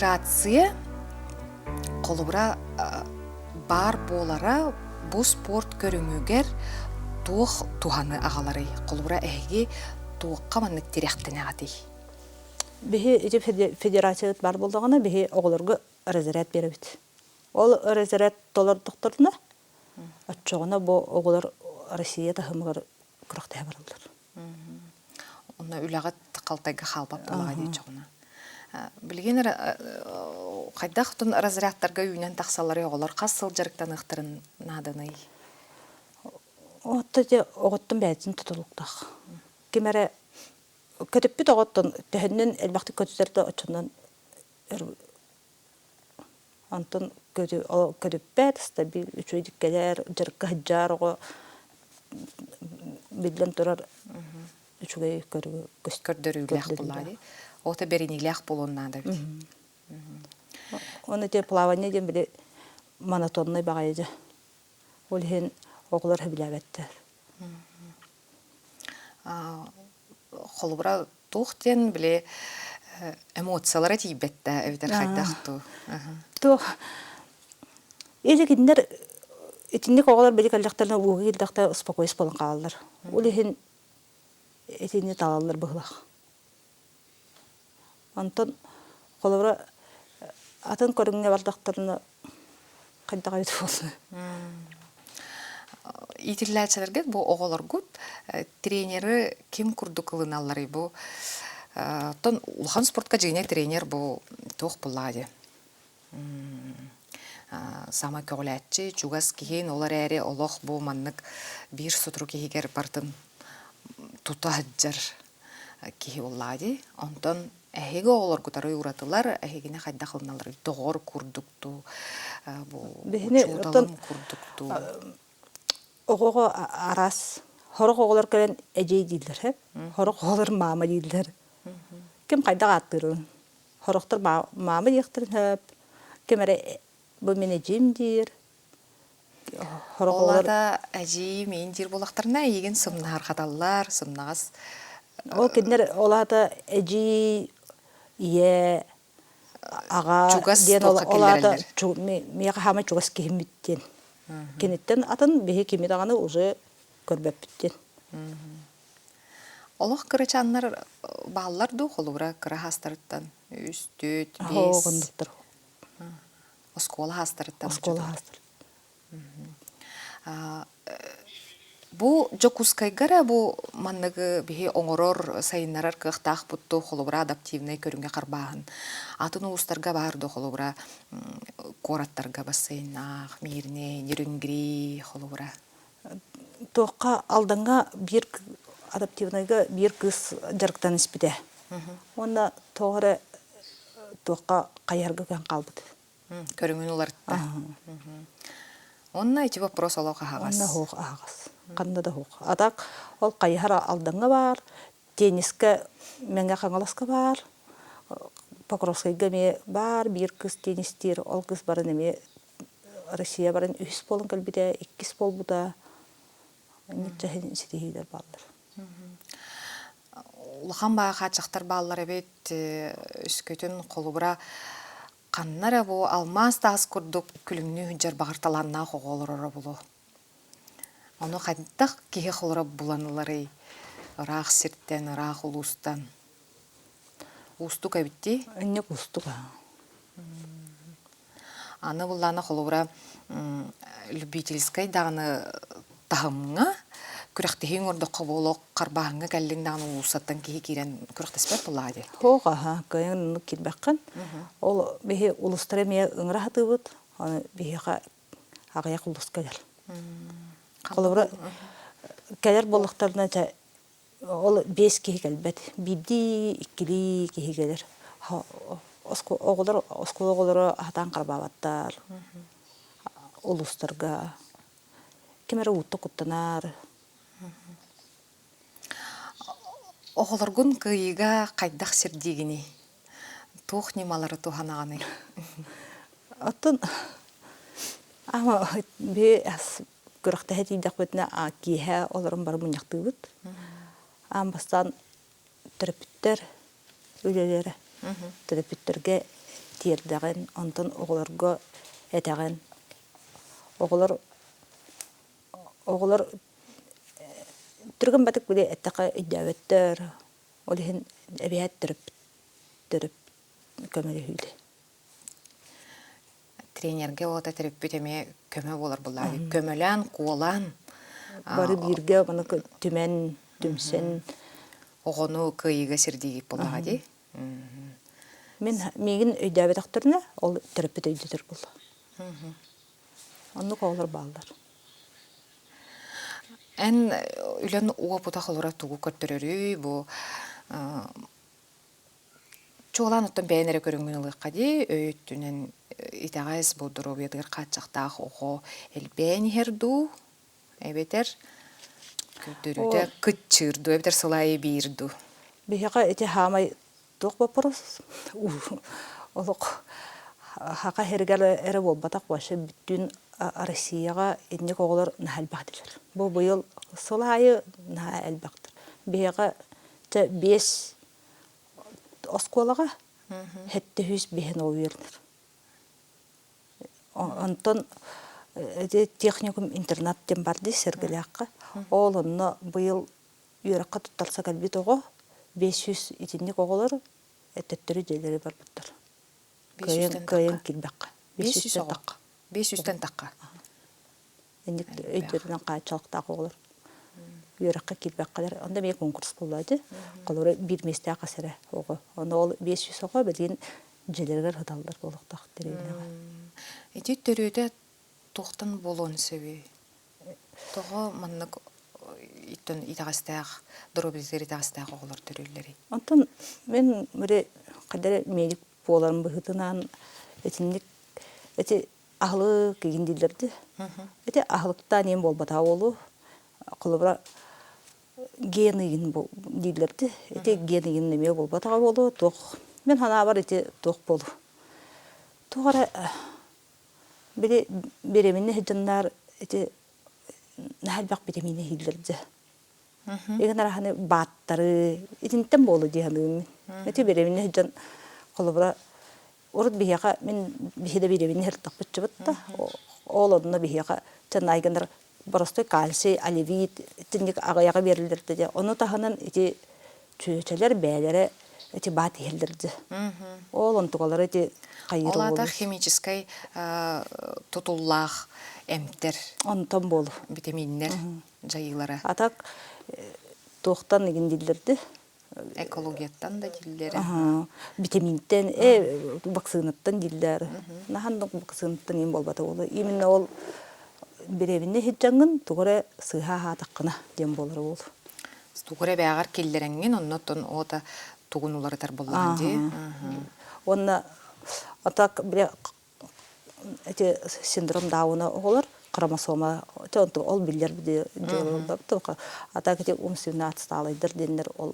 федерация холобура баар буолара бу спорт көрүҥүгэр туох туһаны аҕаларый? Холобура эһиги туохха маннык тирэхтэнэҕитий? Биһи ити федерациябыт баар буоллаҕына биһи оҕолорго разряд биэрэбит. Ол разряд толордохторуна оччоҕуна бу оҕолор Россия таһымыгар күрэхтэһэ бараллар. Онно үлэҕит халтайга хаалбат буолаҕа дии чоҕуна. Билигин хайдах тун разрядтарга үүнэн тахсалларый оҕолор хас сыл дьарыктаныахтарын нааданый? Отто дьэ оҕоттон бэйэтин тутулуктаах. Ким эрэ көтүппүт оҕоттон төһөннөн элбэхтик көтүтэр да оччонон Онтон көтүппэт, стабиль үчүгэйдик кэлэр, дьарыкка сылдьар оҕо биллэн турар үчүгэй көрдөрүүлээх буоллаҕа дии. Оҕото бэриниилээх буолуон наада эбит. Оны те плавание диэн били монотоннай баҕайы дьэ. Ол иһин оҕолор сөбүлээбэттэр. Холобура туох диэн били эмоциялара тиийбэт да эбэтэр хайдах дуу? Туох или кинилэр итинник оҕолор били кэллэхтэринэ ууга киирдэхтэринэ успокоюсь буолан хаалаллар. Ол иһин итини талаллар быһыылаах. Онтон холобура атын көрүҥҥэ бардахтарына хайдах эбит буолла. Иитиллээччилэргит бу оҕолоргут тренеры ким курдук ылыналларый бу оттон улахан спортка дьиҥэ тренер бу туох буоллаҕа дии саамай көҕүлээччи чугас киһин ол эрээри олох бу маннык биир сотору киһигэр бартын тута сылдьар киһи буоллаҕа дии. Онтон эһиги оҕолоргут арый уратылар, эһигини хайдах ылыналларый? Доҕор курдук дуу, бу Биһини оттон учууталым курдук дуу? оҕоҕо араас сорох оҕолор кэлэн эдьиий дииллэр һэ, сорох оҕолор маама дииллэр. Ким хайдах ааттыырын. Сорохтор маама диэхтэрин сөп, ким эрэ бу мин эдьиийим диир, Ол аата эдьиий миин диир буоллахтарына эйигин сымнаһархаталлар, сымнаҕас Ол кинилэр ол аата эдьиий, ийэ, аҕа чугас диэн ол туохха ол аата киллэрэллэр. миэхэ хаамай чугас киһиммит диэн. Киниттэн атын биһи кими даҕаны уже көрбөппүт диэн. Олох кырачааннар бааллар дуу, холобура кыра хаастарыттан үс, түөрт, биэс Оҕоннуктар. Оскуола хаастарыттан Оскуола хаастар. Бу Дьокуускайга эрэ бу манныгы биһи оҥорор, сайыннарар кыахтаахпыт дуу, холобура адаптивнай көрүҥҥэ харбааһын. Атын улуустарга баар дуу, холобура куораттарга бассейнаах, Мирнэй, Нерюнгри, холобура. Туохха Алдаҥҥа биир адаптивнайга биир кыыс дьарыктан испитэ. Уонна тоҕо эрэ туохха хайыһарга көһөн хаалбыт. Көрүҥүн уларытта. Онно ити вопрос олох аһаҕас. Онно суох аһаҕас. Ханна да суох. А так ол хайыһар Алдаҥҥа баар, теннискэ Мэҥэ Хаҥаласка баар, Покровскайга эмиэ баар, биир кыыс теннистиир, ол кыыс баран эмиэ Россия баран үһүс буолан кэлбитэ, иккис буолбута. Инник чаһын ситиһиилэр бааллар. Улахан баа хааччахтар бааллар эбит. Өскөтүн холобура ханна эрэ бу алмаас таас курдук күлүмнүү сылдьар баҕар талааннаах оҕо олороро буолуо. Ону хайдах киһи холоро булан ыларый? Ыраах сиртэн, ыраах улуустан. Уустук эбит дии. Инник уустук. Аны буллаана холобура любительскай даҕаны таһымҥа күрэхтэһии оҥордоххо буолуох харбааһыҥҥа кэллиҥ даҕаны уулуссаттан киһи киирэн күрэхтэспэт буоллаҕа дии. Суох аһа, кыайан оннук киирбэххин. Ол биһи улуустары эмиэ ыҥыра сатыыбыт. Аны биһиэхэ аҕыйах улуус кэлэр. Холобура, кэлэр буоллахтарына чэ ол биэс киһи кэлбэт. Биирдии, иккилии киһи кэлэр. Оҕолор, оскуола оҕолоро сатаан харбаабаттар. Улуустарга ким эрэ уутта куттанар. Оҕолоргун кыайыыга хайдах сирдиигиний? Туох ньымалары туһанаҕыный? Оттон ама би күрэхтэһэ тиийдэхпитинэ киэһэ олорон бары мунньахтыыбыт. Аан бастаан төрөппүттэр үлэлэрэ. Төрөппүттэргэ тиэрдэҕин, онтон оҕолорго этэҕин. Оҕолор оҕолор түргэн батык били эттэххэ өйдөөбөттөр, ол иһин эбиһээт төрөппүт төрөп көмөлөһүүлэ. Тренергэ уота төрөппүт эмиэ көмө буолар буоллаҕа. Көмөлөөн, куолаан Бары бииргэ маны түмэн, түмсэн оҕону кыайыыга сирдиигит буоллаҕа дии. Мин миигин өйдөөбөтөхтөрүнэ ол төрөппүт өйдөтөр буолла. Оннук оҕолор бааллар. Эн үлэн уопута холура тугу көрдөрөрүй бу Чуолаан оттон бэйэн эрэ көрүҥҥүн ылыахха дии, өй өттүнэн итэҕэс бу доруобуйатыгар хааччахтаах оҕо элбээн иһэр дуу, эбэтэр көрдөрүүтэ кыччыыр дуу, эбэтэр сыл аайы биир дуу? Биһиэхэ ити хаамай туох боппуруос олох хака иһэригэр эрэ буолбатах вообще бүттүүн Россияҕа инник оҕолор наһаа элбэхтилэр. Бу быйыл сыл аайы наһаа элбэхтэр. Биһиэхэ чэ биэс оскуолаҕа 705 оҕо үөрэнэр. Онтон ити техникум интернат диэн бар дии Сэргэлээххэ. Ол онно быйыл үөрэххэ туттарса кэлбит оҕо 500 итинник оҕолор төттөрү дьиэлэри барбыттар. Кыайан кыайан киирбэххэ. 500 оҕо. 500-тэн тахха. Инник өйдөрүнэн хааччахтаах оҕолор үөрэххэ киирбэххэлэр. Онно эмиэ конкурс буолла дии. Холобура биир миэстээх хас эрэ оҕо. Ону ол 500 оҕо билигин дьиэлэригэр сыталлар буолуохтаах дэриэбинэҕэ. Ити төрүөтэ туохтан буолуон сөбүй? Тоҕо маннык иттэн итэҕэстээх, доруобуйатыгар итэҕэстээх оҕолор төрүүллэрий? Онтон мин били хайдах эрэ медик буоларым быһыытынан итинник ити аһылык игин дииллэр дии. Ити аһылыктаан иэн буолбатаҕа буолуо. Холобура, ген игин дииллэр дии. Ити ген игин эмиэ буолбатаҕа буолуо. Туох мин санаабар ити туох буолуо. Туох эрэ били беременна сылдьаннар ити наһаа элбэх витамины иһиллэр дьэ. Игин араһаны бааттары итинтэн буолуо дии саныыбын мин. Ити беременна сылдьан холобура Урут биһиэхэ мин биһи да биирэбин иһэртэхпитчибит да ол онно биһиэхэ чанайганар боростой кальций, оливит итинник аҕыйаҕы биэрэллэр дии. Ону таһынан ити чүөчэлэр бээлэрэ ити баат иһэллэр дии. Ол онтугалары ити хайыыр Ол аата химическэй тутуллаах эмтэр. Онтон буолу. Витаминнэр дьайыылара. А так туохтан игин дииллэрди Экологияттан да дииллэрэ. Витаминтэн, вакцинаттан дииллэр. Наһан вакцинаттан иин буолбата буолуо. Именно ол беременна иһирдьэҥҥин тугу эрэ сыыһа аһаатаххына диэн буолара буолуо. Тугу эрэ бээҕэр киллэрэҥҥин, оннуттан ота тугун уларытар буоллаҕын дии. Уонна а так бile ити синдром Дауна оҕолор хромосома ол биллэр а так ити умственный отсталайдар диэннэр ол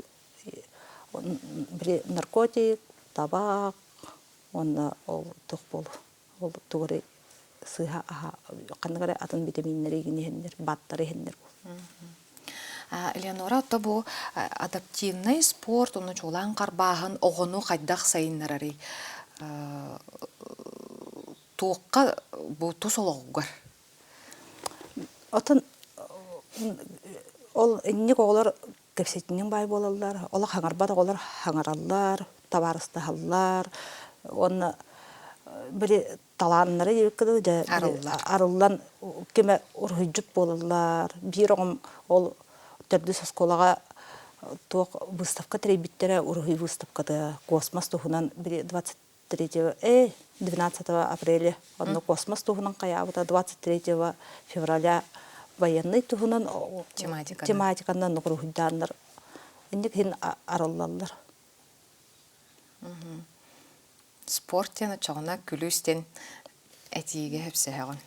били наркотик табаах уонна ол туох буолу ол тугу эрэ сыыһа аһа ханнык эрэ атын витаминнэри иһиннэр бааттары иһиннэр Элеонора, то бу адаптивнай спорт, ону чуолаан харбааһын оҕону хайдах сайыннарарый? Туохха бу тус олоҕугар? Отон ол инник оҕолор кэпсэтинньэҥ баай буолаллар, олох хаҥарбат оҕолор хаҥараллар, табаарыстаһаллар уонна били талааннара диэбиккэ дылы дьэ арыллан кимэ уруһуйдьут буолаллар. Биир оҕом ол төрдүс оскуолаҕа туох выставка тэрийбиттэрэ уруһуй выставката космос туһунан 23 12 апреля онно космос туһунан хайаабыта 23 февраля военный туһунан тематиканан уруһуйдааннар инник иһин арыллаллар. Спорт диэн оччоҕуна күлүүс диэн этиигэ сөпсөһөҕүн.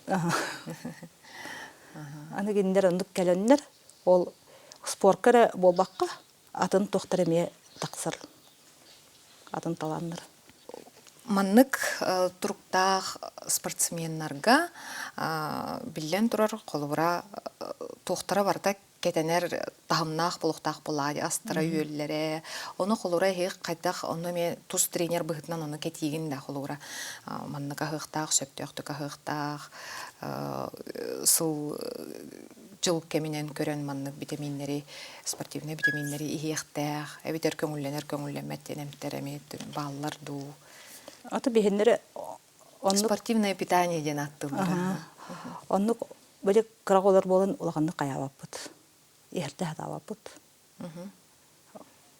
Аны кинилэр оннук кэлэннэр ол спорка эрэ буолбакка атын туохтар эмиэ тахсар атын талааннар. Маннык туруктаах спортсменнарга биллэн турар холобура туохтара барыта. кэтэнэр таһымнаах булуохтаах буоллаҕа астара-үөллэрэ. Ону холура эһиги хайдах онно эмиэ тус тренер быһыытынан ону кэтиигин да холура маннык аһыахтаах, сөптөөхтүк аһыахтаах, сыл дьыл кэминэн көрөн маннык битэмииннэри, спортивнай битэмииннэри иһиэхтээх, эбэтэр көҥүллэнэр көҥүллэммэт диэн эмтэр эмиэ бааллар дуу? Ата биһиннэри оннук Спортивное питание диэн ааттыыллара. Оннук били кыра оҕолор буолан улаханнык хайаабаппыт. Иһэрдэ сатаабаппыт.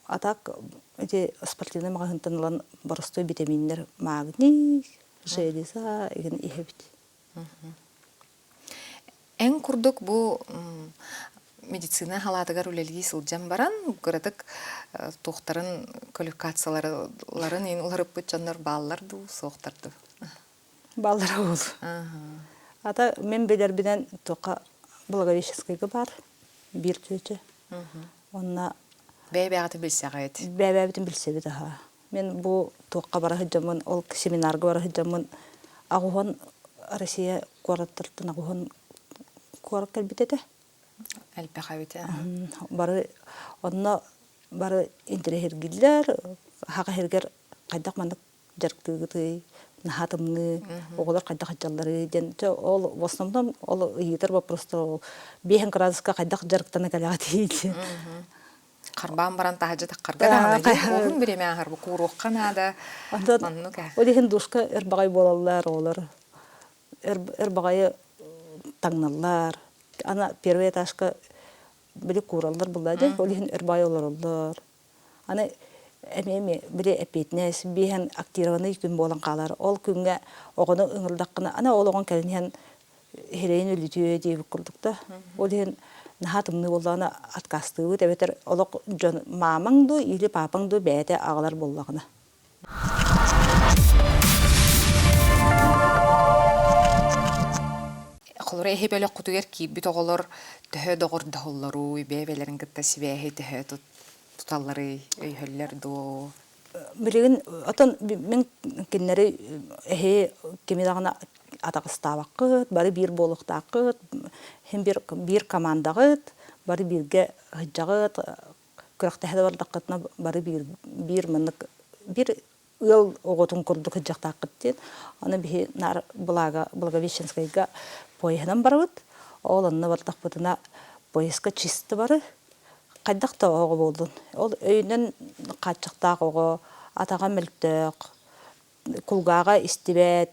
А так ити спортивнай маҕаһыынтан ылан боростуой битэмииннэр магний, железа игин иһэбит. Эн курдук бу медицина халаатыгар үлэлии сылдьан баран, кыратык туохтарын квалификацияларын иһин уларыппыт дьоннор бааллар дуу, суохтар дуу? Бааллара ол. Ата мин билэрбинэн туохха Благовещенскайга баар биир чүөчэ. Онно Бэйэ-бэйэҕитин билсэҕит. Бэйэ-бэйэбитин билсэбит аһа. Мин бу туохха бара сылдьаммын, ол семинарга бара сылдьаммын аҕуһан Россия куораттартан аҕуһан куорат кэлбит этэ. Элбэх эбит. Бары онно бары интэриэһиргииллэр, хаха иһиргэр хайдах маннык дьарыктыыгытый, наһаа тымныы, оҕолор хайдах сылдьалларый диэн ол в основном ол ыйытар вопростар ол биэһэн градуска хайдах дьарыктана кэлэҕитий диэн. Харбаан баран таһырдьа таххарга даҕаны дии уһун бириэмэ ааһар бу кууруохха наада оннук ээ Ол иһин душка өр баҕайы буолаллар оҕолор өр баҕайы таҥналлар ана первый этажка били куураллар булла дии ол иһин өр баҕайы олороллор аны эмиэ эмиэ били эппиэтинэс биэһэн актированный күн буолан хаалар ол күҥҥэ оҕону ыҥырдаххына аны ол оҕоҥ кэлин иһэн иһирэйин өлүтүө диэбит курдук да. Ол иһин наһаа тымныы буоллаҕына отказтыыбыт эбэтэр олох дьон маамаҥ дуу или паапаҥ дуу бэйэтэ аҕалар буоллаҕына. Холобура эһи бөлөххүтүгэр киирбит оҕолор төһө доҕордоһоллоруй, бэйэ-бэйэлэрин кытта сибээһи төһө туталларый, өйөһөллөр дуо? Билигин отон мин кинилэри эһи кими даҕаны атаҕастаабаккыт, бары биир буолуохтааххыт, иһин биир, биир командаҕыт, бары бииргэ сылдьаҕыт, күрэхтэһэ да бардаххытына бары биир, биир маннык биир ыал оҕотун курдук сылдьахтааххыт диэн. Аны биһи наар Благо, Благовещенскайга поеһынан барабыт. Ол онно бардахпытына поездка чисто бары Хайдах да оҕо буоллун, ол өйүнэн хааччахтаах оҕо, атаҕа мөлтөх, кулгааҕа истибэт,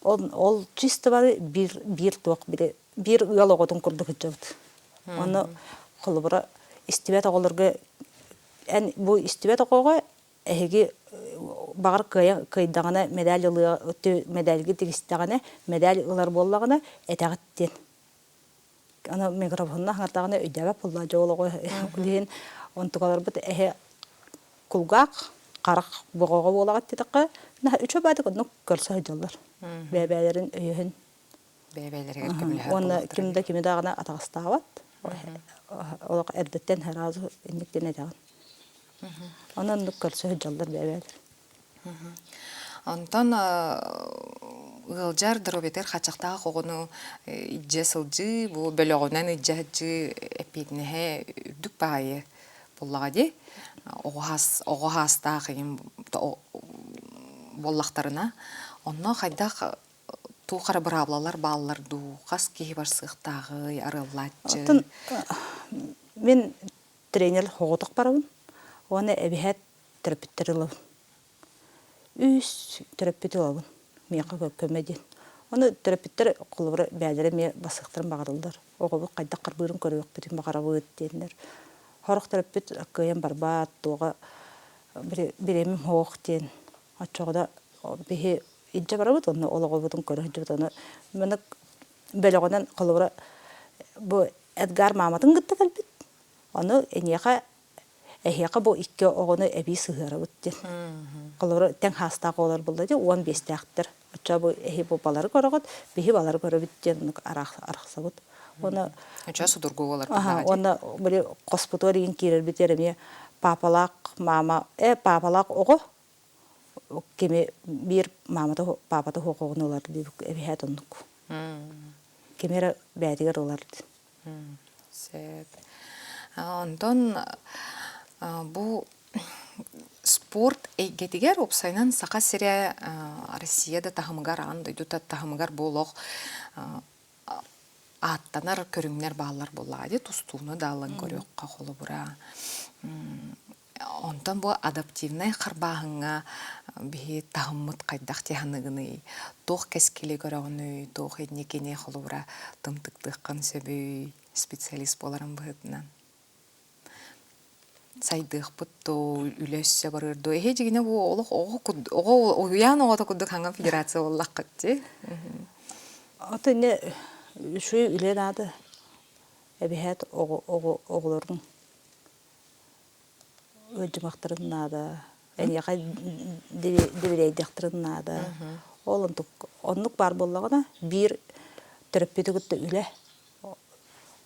ол, ол чисто бары биир, биир туох били биир ыал оҕотун курдук сылдьабыт. Ону холобура истибэт оҕолорго эн бу истибэт оҕоҕо эһиги баҕар кыайа кыайдаҕына медаль ылыа медальга тигистэҕинэ медаль ылар буоллаҕына этэҕит диэн Аны микрофонна аҥардаҕына өйдөөбөт буолла дьэ ол оҕо ол иһин онтукаларбыт эһэ кулгаах харах боҕоҕо буолаҕыт диэтэххэ наһаа үчүгэй баайдык оннук көрсө сылдьаллар бэйэ-бэйэлэрин өйөһүн бэйэ-бэйэлэригэр көмөлөһөр уонна ким да кими даҕаны атаҕастаабат олох эрдэттэн сразу инник диэн этэҕин онон оннук көрсө сылдьаллар бэйэ-бэйэлэр Онтон ыалдьар доруобуйатыгар хааччахтаах оҕону илдьэ сылдьыы, бу бөлөҕүнэн илдьэ сылдьыы эппиэтинэһэ үрдүк баайы буоллаҕа дии. Оҕо оҕо саастаах игин буоллахтарына, онно хайдах туох эрэ быраабылалар бааллар дуу, хас киһи барсыахтааҕый, арыаллааччы? Оттон мин тренер соҕотох барабын уонна эбиһээт төрөппүттэри ылабын. Үс төрөппүтү ылабын. Миэхэ көмө диэн. Ону төрөппүттэр холобура бэйэлэрэ эмиэ бассыахтарын баҕараллар. Оҕобут хайдах харбыырын көрүөхпүтүн баҕарабыт диэннэр. Сорох төрөппүт кыайан барбат, туоҕа бириэмэм суох диэн. Оччоҕо да биһи илдьэ барабыт уонна ол оҕобутун көрө сылдьыбыт. Ону маннык бөлөҕүнэн холобура бу Эдгар мааматын кытта кэлбит. Ону эйиэхэ эһиэхэ бу икки оҕону эбии сыһыарабыт диэн. Холобура, тэҥ хаастаах оҕолор буолла дии, 15-тээхтэр. Оччо бу эһи бу балары көрөҕүт, биһи балары көрөбүт диэн оннук арахсабыт. Уонна Оччо судургу буолар Уонна били хоспутугар игин киирэрбитигэр эмиэ паапалаах маама, э паапалаах оҕо кими биир маамата паапата суох оҕону ылар диэбит эбиһээт оннук. Кими эрэ бэйэтигэр ылар. Сөп. Онтон бу спорт эйгэтигэр уопсайынан Саха сирэ Россия да таһымыгар, аан дойду да таһымыгар бу олох ааттанар көрүҥнэр бааллар буоллаҕа дии, тустууну да ылан көрүөххэ холобура. Онтон бу адаптивнай харбааһыҥҥа биһи таһыммыт хайдах дьаһаныгыный, туох кэскили көрөҕүнүй, туох инникини холобура тымтыктыаххын сөбүй специалист буоларын быһыытынан? Сайдыахпыт дуу, үлэ өссө барыар дуу? Эһи дьигинэ бу олох оҕо оҕо уһуйаан оҕото курдук хаҥа федерация буоллаххыт дии. Ото инне үчүгэй үлэ наада. Эбиһээт оҕо оҕолорун ыалдьымахтарын наада, эйиэхэ дэбирэйдэхтэрин наада. Ол онтук оннук баар буоллаҕына биир төрөппүтү кытта үлэ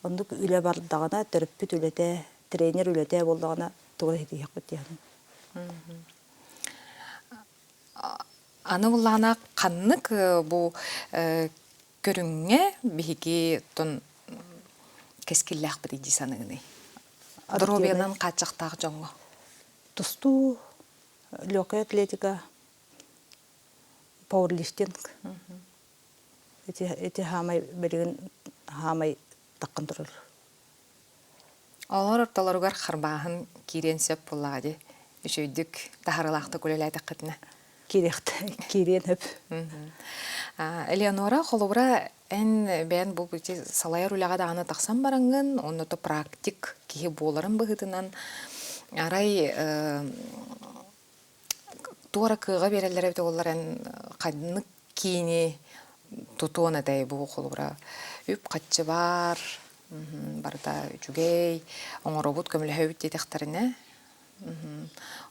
оннук үлэ бардаҕына төрөппүт үлэтэ, тренер үлэтэ буоллаҕына тугу да ситиһиэхпит диэхин. Аны буллаҕына ханнык бу көрүҥҥэ биһиги оттон кэскиллээхпитий дии саныыгыный? Доруобуйанан хааччахтаах дьоҥҥо. Тустуу, легкая атлетика, пауэрлифтинг. Ити, ити хаамай билигин хаамай таххан турар. Олор ортолоругар харбааһын киириэн сөп буоллаҕа дии. Үчүгэйдик таһарылаахтык үлэлээтэххитинэ. Киириэн сөп. Элеонора, холобура, эн бэйэн бу салайар үлэҕэ даҕаны тахсан бараҥҥын, онно то практик киһи буоларын быһыытынан арай туора кыаҕа биэрэллэр эбитэ буоллар эн ханнык киини тутуон этэй бу холобура үп-харчы баар, барыта үчүгэй, оҥоробут, көмөлөһөбүт диэтэхтэринэ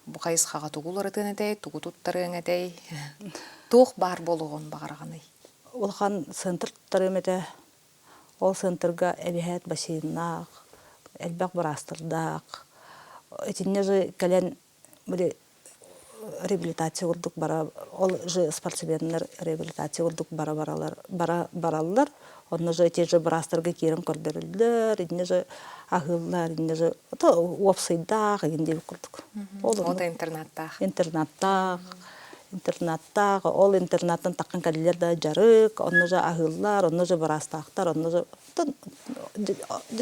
Бу хайысхаҕа тугу уларытыан этэй, тугу туттарыаҥ этэй? Туох баар буолуоҕун баҕараҕыный? Улахан центр туттарыам этэ. Ол центрга эбиһээт бассейннаах, элбэх быраастардаах. Итиннэ же кэлэн били реабилитация курдук бара ол же спортсменнар реабилитация курдук бара баралар бара бараллар онно же эти же быраастарга киирэн көрдөрөллөр иннэ же аһыыллар иннэ же уопсайдаах игин диэбит курдук ол интернаттаах интернаттаах интернаттаах ол интернаттан таххан кэллилэр да дьарык онно же аһыыллар онно же быраастаахтар онно же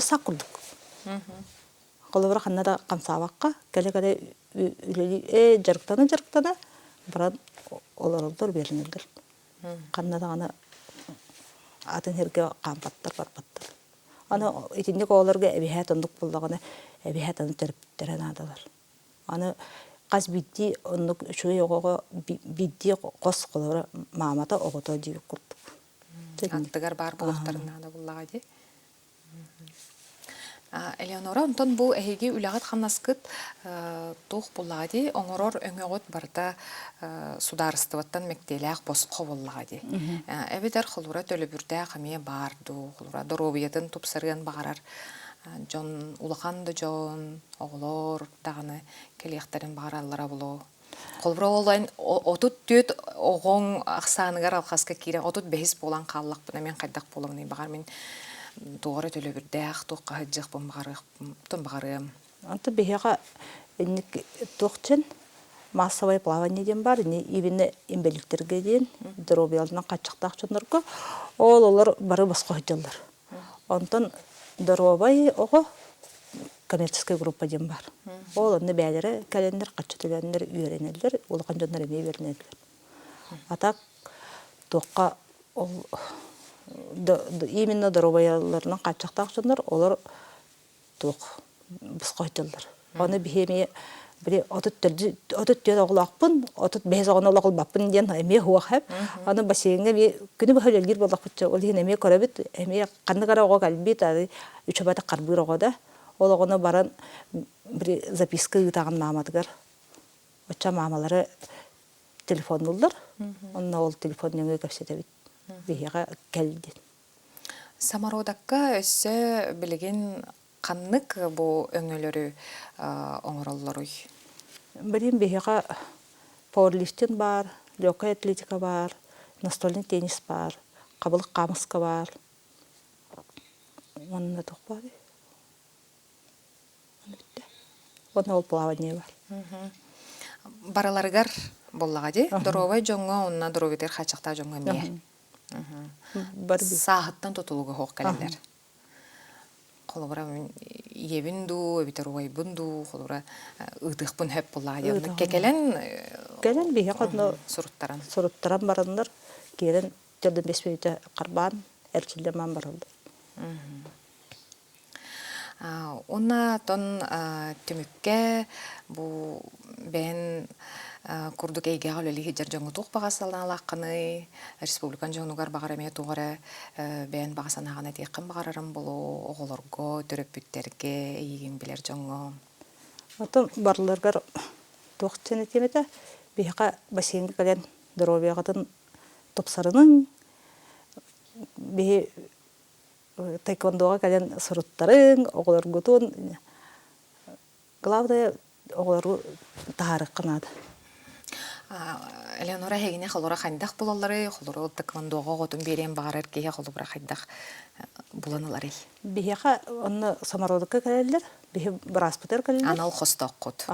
сак курдук Холобура, ханна да хамсаабакка, кэлэ-кэлэ үлэлии, ээ, дьарыктана-дьарыктана баран олороллор, үөрэнэллэр. Ханна даҕаны атын сиргэ хаампаттар, барбаттар. Аны итинник оҕолорго эбиһээт оннук буоллаҕына, эбиһээт аны төрөппүттэрэ наадалар. Аны хас биирдии оннук үчүгэй оҕоҕо биирдии хос холобура маамата оҕото диир курдук. Аттыгар баар буолуохтарын наада буоллаҕа дии. Элеонора, онтон бу эһиги үлэҕит-хамнаскыт туох буоллаҕа дии, оҥорор өҥөҕүт барыта судаарыстыбаттан мэктиэлээх босхо буоллаҕа дии. Эбэтэр холура төлөбүрдээх эмиэ баар дуу, холура доруобуйатын тупсарыан баҕарар дьон, улахан да дьон, оҕолор даҕаны кэлиэхтэрин баҕараллара буолуо. Холобура, ол эн 34 оҕоҥ ахсааныгар алҕаска киирэн 35 буолан хааллахпына мин хайдах буолабыный? Баҕар мин туох эрэ төлөбүрдээх, туохха сылдьыахпын баҕарыахпын баҕарыам. Онтон биһиэхэ инник туох диэн массовое плавание диэн баар, ини именно инбэлииттэргэ диэн доруобуйаларынан хааччахтаах дьоннорго ол олор бары босхо сылдьаллар. Онтон доруобай оҕо коммерческай группа диэн баар. Ол онно бэйэлэрэ кэлэннэр, хаччы төлөөннөр үөрэнэллэр, улахан дьоннор эмиэ үөрэнэллэр. А так туохха ол именно доруобуйаларынан хааччахтаах дьоннор олор туох босхо сылдьаллар. Ону биһи эмиэ били 34 оҕолоохпун, 35 оҕону олох ылбаппын диэн эмиэ суох эп. Аны бассейҥҥа эмиэ күнү быһа үлэлиир буоллахпытча, ол иһин эмиэ көрөбүт, эмиэ ханнык эрэ оҕо кэлбит, үчүгэйдик харбыыр оҕо да. Ол оҕону баран били записка ыытаҕын мааматыгар. Оччо маамалары телефоннуллар. Онно ол телефон нөҥүө кэпсэтэбит. Биһиэхэ кэл диэн. Самородокка өссө билигин ханнык бу өҥөлөрү оҥороллоруй? Билигин биһиэхэ пауэрлифтинг баар, легкая атлетика баар, настольный теннис баар, хабылык хаамыска баар. Уонна туох баарый? Бүттэ. Уонна ол плавание бар. Барыларыгар буоллаҕа дии. Доруобай дьоҥҥо уонна доруобуйатыгар хааччахтаах дьоҥҥо эмиэ. Сааһыттан тутулуга суох кэлэллэр. Холобура, мин ийэбин дуу, эбэтэр убайбын дуу, холобура, ыытыахпын сөп буоллаҕа дии. Онно кэлэн Кэлэн биһиэхэ онно суруттаран. Суруттаран бараннар, киирэн төрдүн бэс мүнүүтэ харбаан, эрчиллэн баран бараллар. Уонна оттон түмүккэ бу бэйэн курдук эйгэҕэ үлэлии сылдьар дьоҥҥо туох баҕа санаалааххыный? Республикан дьонугар баҕар эмиэ туох эрэ бэйэн баҕа санааҕын этиэххин баҕарарым буолуо оҕолорго, төрөппүттэргэ, эйигин билэр дьоҥҥо. Оттон барыларыгар туох диэн этиэм этэ, биһиэхэ бассейҥҥа кэлэн доруобуйаҕытын тупсарыныҥ, биһи Таэквондоҕа кэлэн суруттарыҥ, оҕолоргутун главное оҕолору таһаарыахха наада. Элеонора эһигини холура хайдах булалларый? Холура таэквондоҕа оҕотун биэриэн баҕарар киһи холобура хайдах булан ыларый? Биһиэхэ онно самородокка кэлэллэр, биһи бырааспытыгар кэлэллэр. Анал хостооххут.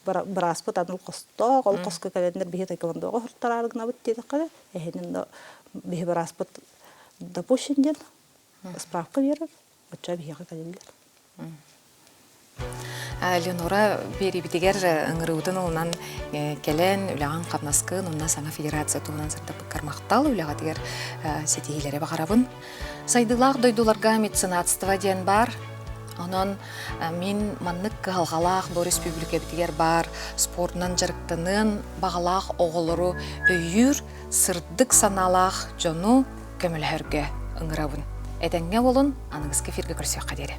Бырааспыт анал хостоох, ол хоско кэлэннэр биһи таэквондоҕа уһуртараары гынабыт диэтэххэ, эһини онно биһи бырааспыт допущен диэн справка биэрэр, оччо биһиэхэ кэлэллэр. Ленора биэриибитигэр ыҥырыыбытын ылынан кэлэн үлэҕин-хамнаскын уонна саҥа федерация туһунан сырдаппыккар махтал үлэҕитигэр ситиһиилэри баҕарабын. Сайдыылаах дойдуларга меценатство диэн баар. Онон мин маннык кыһалҕалаах бу республикабитигэр баар спордунан дьарыктаныан баҕалаах оҕолору өйүүр сырдык санаалаах дьону көмөлөһөргө ыҥырабын. Этэҥҥэ буолун, аныгыскы эфиргэ көрсүөххэ диэри.